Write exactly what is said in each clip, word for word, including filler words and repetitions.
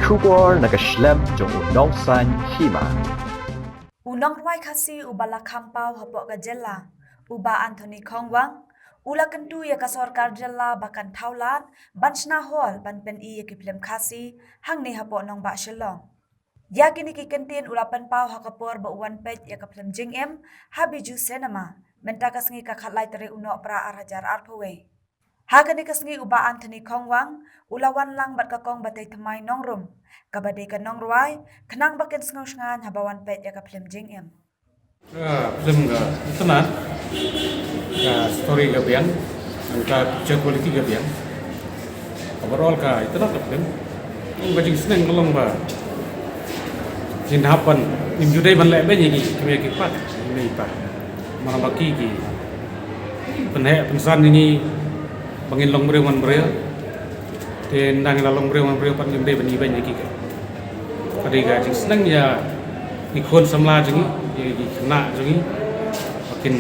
Khubor na ka shlem jong u Nongsaiñ Hima. U nongrwai Khasi uba la kham paw hapoh ka jylla, u Bah Anthony Khongwang, u la kyntu ïa ka sorkar jylla ba kan thaw lad ban shna hall ban pyni ïa ki phlim Khasi hangne hapoh nongbah Shillong. Ïa kine ki kyntien u la pynpaw ha ka por ba u wan peit ïa ka phlim Jingim ha Bijou Cinema mynta ka sngi ka khatlai tarik u Nohprah ar hajar arphew wei. Ha kane ka sngi u Bah Anthony Khongwang u la wan lang bad ka Kong Batei Thymmai Nongrum, kaba dei ka nongrwai, khnang ba kin sngewsngaiñ haba wan peit ïa ka phlim Jingim. Ka phlim ka itynnad, ka story ka biang, ka picture quality ka biang. Overall ka itynnad ka phlim. Ka jingsneng ka long ba ngin hap ban, ngim ju dei ban leh beiñ ïa ki kmie ki kpat, ngim dei ta. Namar ba ki ki pynheh pynsan ïa ngi ba ngin long briew man briew. Te ynda ngi la long briew man briew pat ngim dei ban ibeiñ ïa ki. Ka dei ka jingsneng ïa ki khun samla jong ngi, ïa ki khynnah jong ngi. Ba kin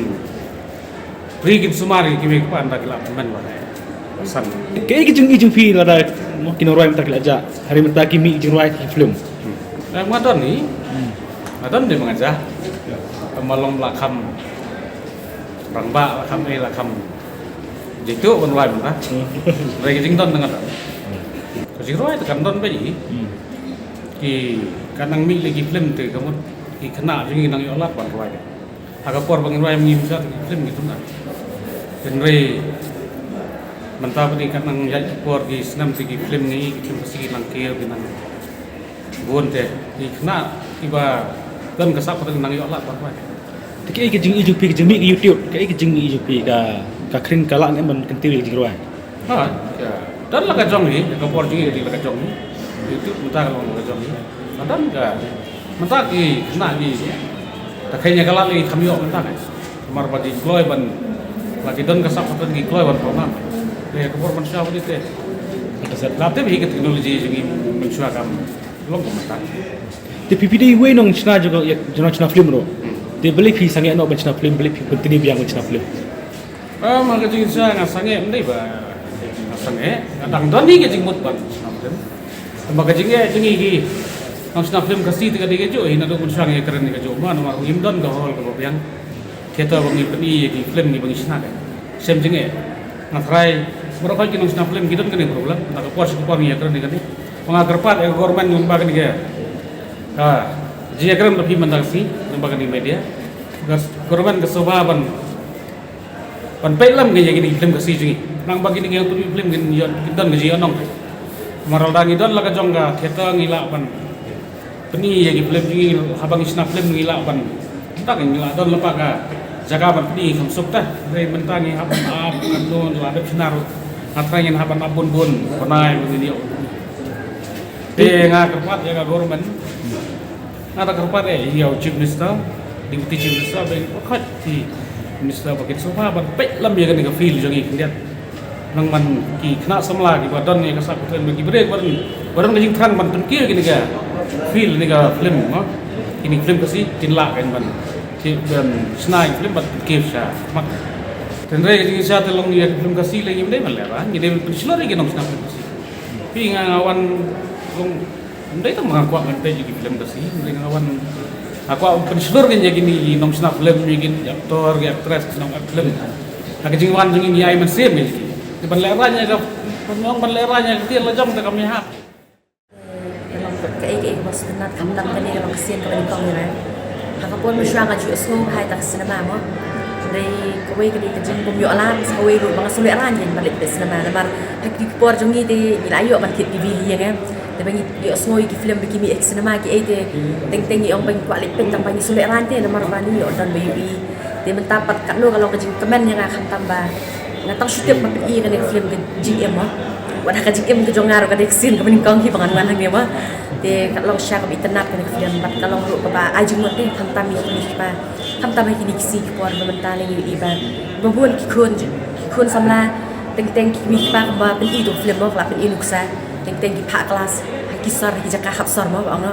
ri kin sumar ïa ki kmie ki kpa ynda ki la kmen ba san. Kaei ka jingim jong phi lada ki nongrwai mynta ki la jah, hynrei mynta ki mih jingrwai ki phlim? Eh, nga don hi. Nga don dei ma nga jah. Ka ma long la kham rangbah, la kham ei, la kham jituh ban rwai mynta. Hynrei ka jingdon nga don. Ka jingrwai te kan don beit hi. Ki, ka nang mih la ki phlim te ka mut ki khynnah jong ngi nang ïoh lad ban rwai. Ha ka por ba ngin rwai ngim sah ki phlim ki tun. Hynrei mynta ba dei ka nang ïaid ka por ki snem te ki phlim ngi, ki phlim Khasi ki nang kiew ki nang bun te. Ki khynnah kiba don ka sap ka nang ïoh lad ban rwai. Te kaei ka jingim jong phi ka jingmih ka YouTube, kaei ka jingim jong phi ka, ka khring ka lah ne em ban kyntiew ïa ka jingrwai? Ha, ka don la ka jong hi, ka por jong hi ka dei la ka jong hi. YouTube mynta ka long la ka jong hi. Ka don ka, mynta ki khynnah ki, ta kheiñ ïa ka lad ki kham ïoh mynta ka. Namar ba ki kloi ban, ba ki don ka sap ka don ki kloi ban pynlong. Te ka por ban sha ba dei te. Ka set. La te hi ka technology jong ngi mynshuwa kam long ka mynta. Te phi phi dei iwei nongshna jong ka, jong nongshna film ruh. Te balei phi sangeh noh ban shna film, balei phi continue biang ban shna film? Em, ha ka jingshisha nga sangeh, ym dei ba nga sangeh, nga dang don hi ka jingmut ban shna film. Te ba ka jingeh jong ngi ki nongshna film Khasi te ka dei kajuh hi, naduh mynshuwa ngi ïakren kajuh ma, namar ngim don ka hall kaba biang, theater ba ngi pyni ïa ki film ngi ba ngi shna ka. Shem jingeh. Nga tharai baroh ki nongshna film ki don kane ka problem, na ka por sha ka por ngi ïakren ïa kane. Ba nga kyrpad ïa ka government lyngba kane ka, ah, jingïakren ba phi mynta ka sngi lyngba kane ka media. Ka government ka sngewbha ban, ban peit lem ïa kine ki film Khasi jong ngi. Nang ba kine ki film kin ïoh, kin don ka jingïohnong. Namar lada ngi don la ka jong ka theater ngi lah ban pyni ïa ki film jong ngi, haba ngi shna film ngi lah ban, mynta ngi lah don lypa ka jaka ban pyni kham suk te. Hynrei mynta ngi hap ban ap, ngan don la dep shna ruh. Nga tharai ngin hap ban ap bun bun bnai ba ngin ïoh. Te nga kyrpad ïa ka government. Nga da kyrpad ïa u Chief Minister, Deputy Chief Minister, ba kin pyrkhat ki minister ba kin sngewbha ban peit lem ïa kane ka field jong ngi khyndiat. Nang man ki khynnah samla kiba don ïa ka sap ka trei, ki briew ba don, ba don ka jingthrang ban pynkiew kine ka field, kine ka film, no? Kine film Khasi kin lah kan ban, ki ban shna ïa film ban pynkiew sha mat. Hynrei ka jingshisha te long ïa ka film Khasi lei ngim dei ban lehraiñ, ngi dei ban pynshlur ïa ki nongshna film Khasi. Phi, nga, nga wan long Ym dei tang ba nga kwah ban peit ïa ki film Khasi, hynrei nga wan, nga kwah pynshlur kein ïa kine ki nongshna film, ïa ki actor, ki actress, ki nong act film. Ha ka jingwan jong ngi ngi ai mynsiem ïa ki. Te ban lehraiñ ïa ka, ban ong ban lehraiñ ïa ka ktien la jong te kam ïahap. Ka long kaei kaei kaba sngewtynnat khamtam kane ka long ka sien kaba nyngkong ïa nga. Ha ka por mynshuwa nga ju ïohsngew bha ïa ka cinema mo. Hynrei kawei ka dei ka jingbym ïoh lad, sa kawei ruh ba nga shu lehraiñ kein ban leit peit cinema namar ha ki por jong ngi te ngi la ïoh ban thied T V hi ïa nga. Te ba ngi ïohsngew ïa ki film ba ki mih ha ki cinema kiei te teng teng ngi ong ba ngi kwah leit peit tang ba ngi shu lehraiñ te namar ba ngi ïoh don ba ïohi. Te mynta pat katno ka long ka jingkmen ïa nga khamtam ba nga tang shu tip ba phi ïohi kane ka film ka Jingim mo. Wat ha ka jingim ka jong nga ruh ka dei ka sien kaba nyngkong hi ba ngan wan hangne mo. Te ka long shisha kaba itynnad kane ka film bad ka long ruh kaba ai jingmut te khamtam ïa ki kmie ki kpa. Khamtam ha kine ki sngi ki por ba mynta lei ngi ïohi ba ba bun ki khun, ki khun samla teng teng ki kmie ki kpa kumba pyni ïa u film mo, ka la pyni nuksa. Teng teng ki phah klas ha ki sor, ha ki jaka hap sor mo ba ong no.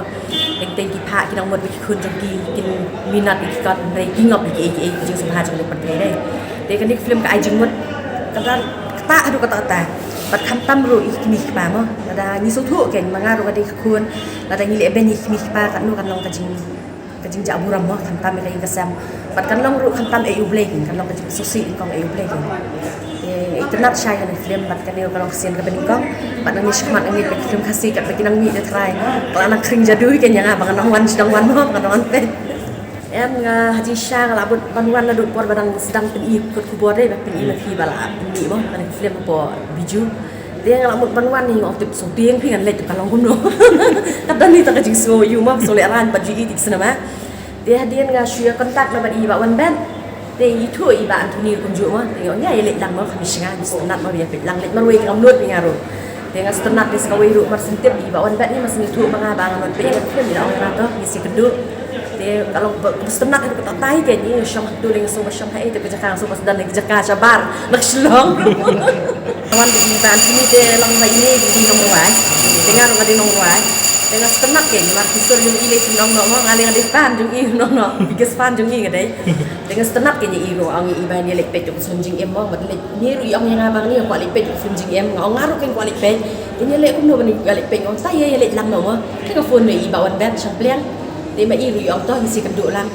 Teng teng ki phah, ki nang mut ba ki khun jong ki kin minot ïa ki kot, hynrei ki ngop ïa kiei kiei ki jingsngewbha jong ka pyrthei dei. Te kane ka film ka ai jingmut kata kata haduh katta katta. Bad khamtam ruh ïa ki kmie ki kpa mo. Lada ngi sngewthuh kein, ma nga ruh ka dei ka khun, lada ngi leh beiñ ïa ki kmie ki kpa, katno kan long ka jing, ka jingjah burom mo, khamtam ïa ka ïing ka sem. Bad kan long ruh khamtam ïa U Blei kein, kan long ka jingsngewsih nyngkong ïa U Blei kein. Te nga itynnad shai ïa kane ka film, bad kane ka long ka sien kaba nyngkong. Bad nangne shakhmat nga ngeit ba ki film Khasi katba ki nang mih da trai, ka la nang khring jadu kein ïa nga ba ngan nang wan, sdang wan mo, ba ngan nang wan peit. Em, nga ha jingshisha nga la bud ban wan naduh por ba dang sdang pyni kot khubor, dei ba pyni ma phi ba la pyni mo kane ka film hapoh Bijou. Te nga la mut ban wan hi, nga ong tip sngewtieng phi ngan leit, ka long kumno. Ka don hi ta ka jingsngew ïa u mo, sngewlehrain bad ju i ti ki cinema. Te hadien nga shu ïa contact na bad i Bah Wanbet. Te i ithuh i Bah Anthony kumjuh mo. Te nga ong ïa leit lang mo, kham ïa sngewtynnat mo, ïa peit lang, leit marwei kam nud ïa nga ruh. Te nga sngewtynnat, te sa kawei ruh mar shen tip i Bah Wanbet hi, mar shen ithuh ma nga ba ngan wan peit ïa ka film, i la ong ïa nga to, ngi sngewkynduh. Te ka long ba sngewtynnat, ka tai kein, ngi shong hato, lei nga sngew ba shong ha ei, te ka jaka nga sngew ba sdang, ka jaka shabar na ka Shillong. Wan i Bah Anthony te long ba ine i dei nongrwai. Te nga ruh nga dei nongrwai. Te nga sngewtynnat kein, namar ki sur jong i lei ki nong noh mo, nga lei nga dei fan jong i nong noh, biggest fan jong i nga dei. Te nga sngewtynnat kein ïa i ruh, ong i ba ine leit peit ka film jingim mo, bad leit Ngi ruh i ong ïa nga ba ngi kwah leit peit film jingim, nga ong nga ruh kein kwah leit peit. Ngi leit kumno ba ngi kwah leit peit, nga ong ta ïa leit lang noh mo. Te nga phone ïa i Bah Wanbet shaphrang. Te ma i ruh i ong to ngi sngewkynduh lang.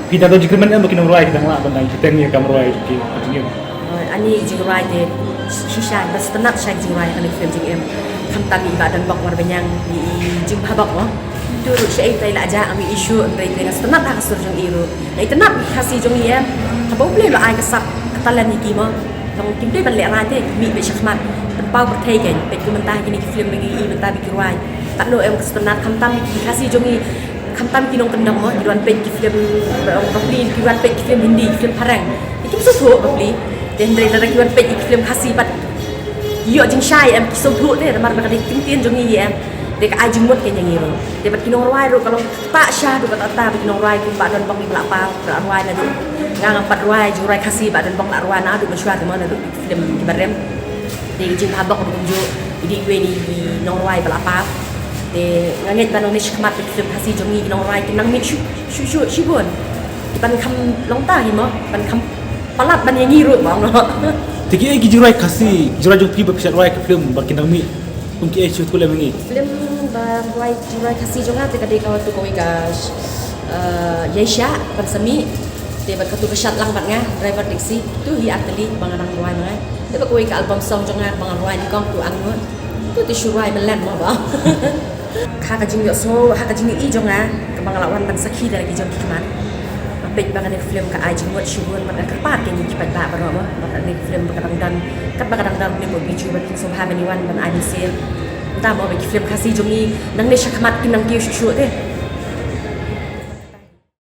Phi dang don jingkyrmen em ba ki nongrwai ki dang lah ban dang kyrteng ïa ka kam rwai ki jingim? Ani jingrwai te shisha ba sngewtynnat sha jingrwai kane film jingim. Khamtam i Bah Donbok Marbaniang, i Jingbhabok mo. Tu ruh shaei tai la ja ami issue, hynrei te nga sngewtynnat ha ka sur jong i ruh. Nga itynnat ïa ki Khasi jong ngi em. Haba U Blei u la ai ka sap ka talent ïa ki mo. Long kim dei ban lehraiñ te, ki mih beit shakhmat. Pynpaw pyrthei kein, peit kumta kine ki film ba ngi i mynta ba ki rwai. Katno em ka sngewtynnat, khamtam ïa ki Khasi jong ngi, khamtam ki nongkyndong mo, ki wan peit ki film, bapli ki wan peit ki film Hindi, ki film phareng. Te kim sngewthuh bapli. Te hynrei lada ki wan peit ki film Khasi pat ki ïoh jingshai em, ki sngewthuh te, namar ba ka dei ktien jong ngi em. Te ka ai jingmut kein ïa ngi ruh. Te bad ki nongrwai ruh ka long kata sha haduh katta katta, bad ki nongrwai kum Bah Donbok, ngi ba la paw, ba la rwai naduh. Nga ngam pat rwai jingrwai Khasi, Bah Donbok la rwai naduh mynshuwa te mo, naduh ki film kiba rim. Te i Jingbhabok ruh kumjuh, i dei iwei na ki nongrwai ba la paw. Te nga ngeit ba nangne shakhmat ki film Khasi jong ngi ki nongrwai kin nang mih shuh shuh shuh shibun. Ban kham long ta hi mo, ban kham palat ban ïa ngi ruh ba ong noh. Te kiei ki jingrwai Khasi, jingrwai jong phi ba phi shah rwai ki film ba kin nang mih? Kum kiei, shu ïathuh lem ïa ngi. Film ba rwai, jingrwai Khasi jong nga te ka dei kawei tu kawei ka, eh, Ïaishah Pansami. Te bad katu ka Shad Lang bad nga, Driver Taxi. Tu hi ar tylli ba nga dang rwai ma nga. Te bad kawei ka album song jong nga ba nga rwai nyngkong, Tu Angnud. Tu te shu rwai mlien mo ba. Ha ka jingïohsngew, ha ka jingïohi jong nga, kaba nga la wan ban sakhi da la ki jong ki khmat. Nga peit ba kane ka film ka ai jingmut shibun, bad nga kyrpad ïa ngi ki paidbah baroh mo. Ba kane ka film ba ka dang don, katba ka dang don ne, ba Bijou bad kin sngewbha ban ïa wan ban ai mynsiem. Nda mo ba ki film Khasi jong ngi nangne shakhmat kin nang kiew shuh shuh te.